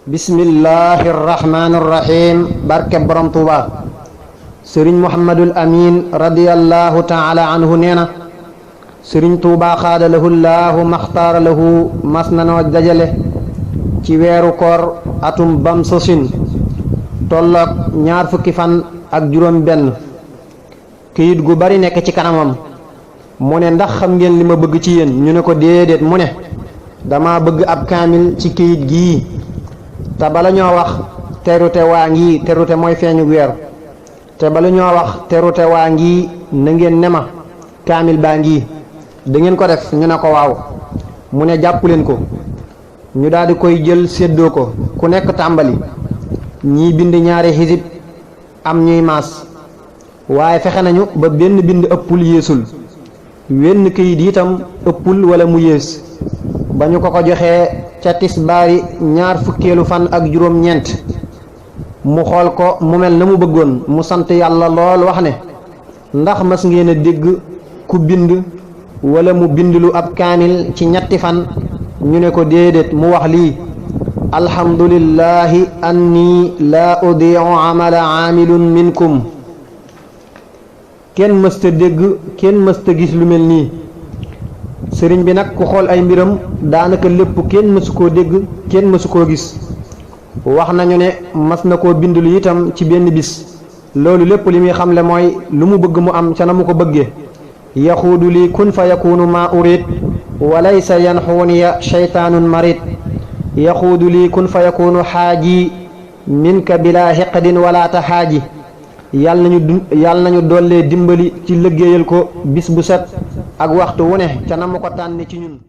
bismillahi irrahmani irrahim barke borom tuuba sëriñ muhammadul amin radiyallahu taala anhu nee na sëriñ tuuba xaada lahu laahu maxtaara lahu mas nanoo dajale ci weeru koor atum bam sosin tolloog 20 fukki fan ak juróom benn këyit gu bari nekk ci kanamam mu ne ndax xam ngeen li ma bëgg ci yéen ñu ne ko déedéet mu ne dama bëgg ab kaamil ci këyit gii te bala ñoo wax terute waa ngi terute mooy feeñu weer te bala ñoo wax terute waa ngi na ngeen ne ma kaamil baa ngi da ngeen ko def ñu ne ko waaw mu ne jàpp leen ko ñu daal di koy jël séddoo ko ku nekk tàmbali ñii bind ñaari xisib am ñuy maas waaye fexe nañu ba benn bind ëppul yéesul wenn këyit itam ëppul wala mu yées ba ñu ko joxee ca tisbaari 20 fukkeelu fan ak juróom ñeent mu xool ko mu mel na mu bëggoon mu sant yàlla lool wax ne ndax mas ngeen a dégg ku bind wala mu bindlu ab kaamil ci ñetti fan ñu ne ko déedéet mu wax lii alhamdulillahi anni laa udii'u amala aamilun minkum kenn mësta dégg kenn mësta gis lu mel nii sëriñ bi nag ku xool ay mbiram daanaka lépp kenn mësu koo dégg kenn mësu koo gis wax nañu ne mas na koo bind lu itam ci benn bis loolu lépp li muy xamle mooy lu mu bëgg mu am ca na mu ko bëggee yaxuudu li kun fa yakunu ma urid wa laysa yanxuuniya shaytaanun marid yaxuudu li kun fa yakunu xaaji minka bila xiqdin wala taxaaji yàlla nañu dollee dimbali ci liggéeyal ko bis bu set ak waxtu wu ne ca na mu ko tànn ci ñun